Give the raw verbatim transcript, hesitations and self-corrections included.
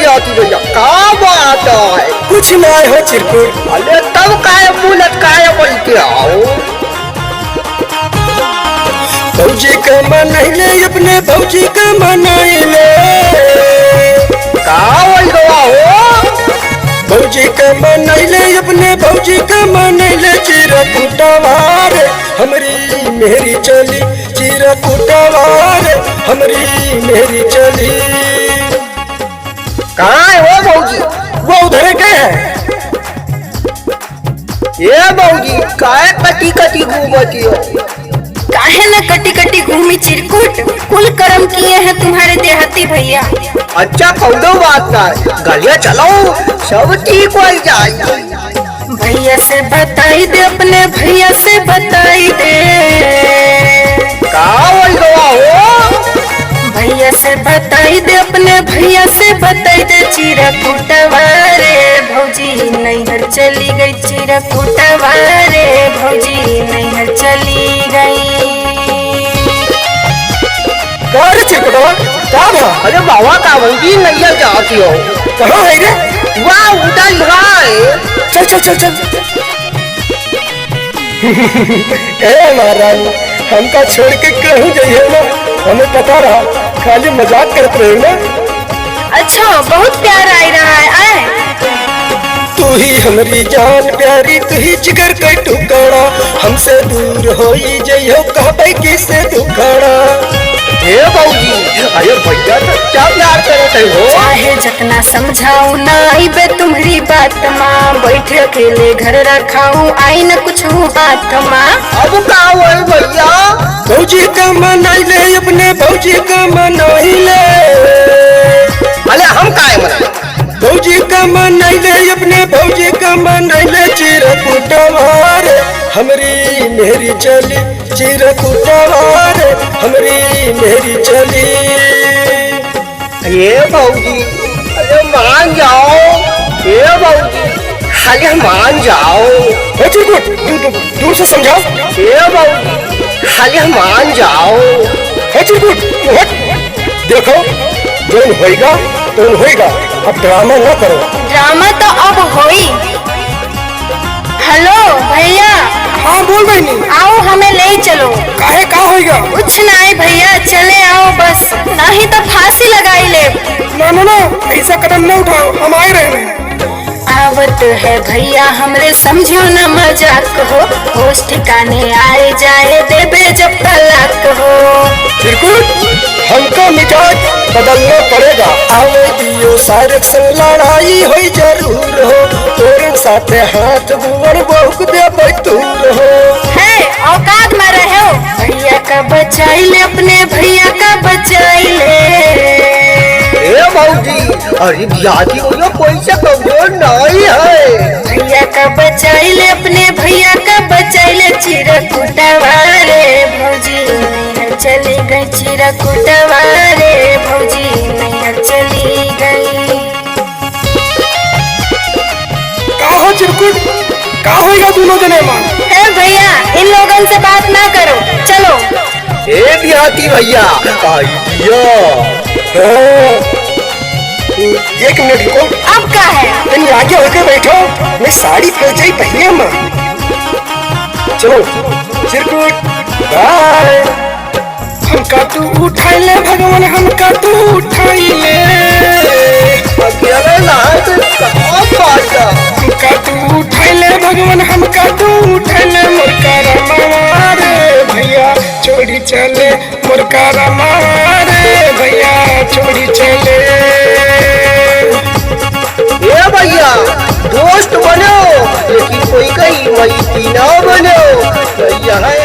जाती भैया, का बात है? कुछ ना हो चिरकुट। अरे तब काहे मुंह लटकाए बैठे हो? भौजी का मनैले, अपने भौजी का मनैले। का बोल रहा हो? भौजी का मनैले, अपने भौजी का मनैले, चिरकुटवा रे, हमरी मेहरी चली, चिरकुटवा रे, हमरी मेहरी चली। कहाँ है वो भौजी? वो उधर के है। ए भौजी, काहे कटी कटी घूमती हो? काहे न कटी कटी घूमी चिरकुट, कुल करम किए हैं तुम्हारे देहाती भैया। अच्छा, कौनो बात ना, गलिया चलो, सब ठीक हो जाए। भैया से बताई दे, अपने भैया से बताई दे। का बोल रहा हो? भैया से बताई दे, अपने भैया से बताई दे, चिरकुटवा रे भौजी नैहर चली गई, चिरकुटवा रे भौजी नैहर चली गई। का रे चिरकुटवा, का भा? अरे बाबा, का भौजी नैहर जाती हो? कहाँ है रे? वाह, उधर ही है। चल, चल, चल, चल। ए महारानी, हमका छोड़ के कहूँ जइहे ना, हमें पता रहा, खाली मजाक करत रहे ना। अच्छा, बहुत प्यार आई रहा है, आए। तू ही हमरी जान प्यारी, तू ही जिगर के टुकड़ा, हमसे दूर होई जइहो कहबै किसे दुखड़ा। ए भौजी, अरे भैया तो क्या प्यार करत है हो? चाहे जतना समझाऊ ना आइबे तुम्हरी बात मा, बैठे अकेले घर रखाऊ आई न कुछ बात मा। अब का होई भैया? भौजी का मनाइले, अपने भौजी का मनाइले। अरे हम काहे मनाई? भौजी का मनैले, अपने भौजी का मनैले, चिरकुटवा रे, हमरी मेहरी चली, चिरकुटवा रे, हमरी मेहरी चली। ए भौजी, अरे मान जाओ, ए भौजी, खाली मान जाओ। हो चिरकुट, दू-, दू-, दूर से समझाओ। ए भौजी, खाली मान जाओ। हो चिरकुट, हट। देखो, जौन होइगा, तौन होइगा, अब ड्रामा ना करो। ड्रामा तो अब होई। हेलो भैया। हाँ, बोल बहिनी। आओ, हमें ले चलो। काहे, का होइगा? कुछ नाई भैया, चले आओ बस, नहीं तो फांसी लगाई ले। ना, ना, ना, ऐसा कदम ना उठाओ, हम आए रहे हैं। आवत है भैया हमरे, समझियो न मजाक हो, होश ठिकाने आए जाए देबे जब तलाक हो। चिरकुट, हमका मिजाज बदलना पड़ेगा। आवे दियो सारे संग लड़ाई होई जरूर हो, तोरे साथे हाथ बुअर बहुक देबे दूर हो। है, औकात में रहो। भैया का बचाई ले, अपने भैया का बचाई ले। ए भौजी, अरे बियाती हो, कोई से कमजोर नहीं है। भैया का बचाई ले, अपने भैया का बचाई ले, चिरकुटवा रे भौजी नैहर चली गई, चिरकुटवा रे भौजी नैहर चली गई। का हो चिरकुट, का होइगा दोनों जने मा? ए भैया, इन लोगन से बात ना करो, चलो। ए बियाती भैया, आइडिया। हाँ। एक मिनट रुको। अब का है? तनी आगे होके बैठो, मैं साड़ी फंस जाई पहिया मा। चलो, चिरकुट, बाय। हमका तू उठाई ले भगवान, हमका तू उठाई ले। अकेले ना है तो कहाँ पाएगा? हमका तू उठाई ले भगवान, हमका तू उठाई ले। मोर करमवा रे भैया, छोड़ी चले, मोर करमवा रे भैया, छोड़ी चले। ए भैया, दोस्त बनो, लेकिन कोई कहीं मैत्री ना बनो। भैया है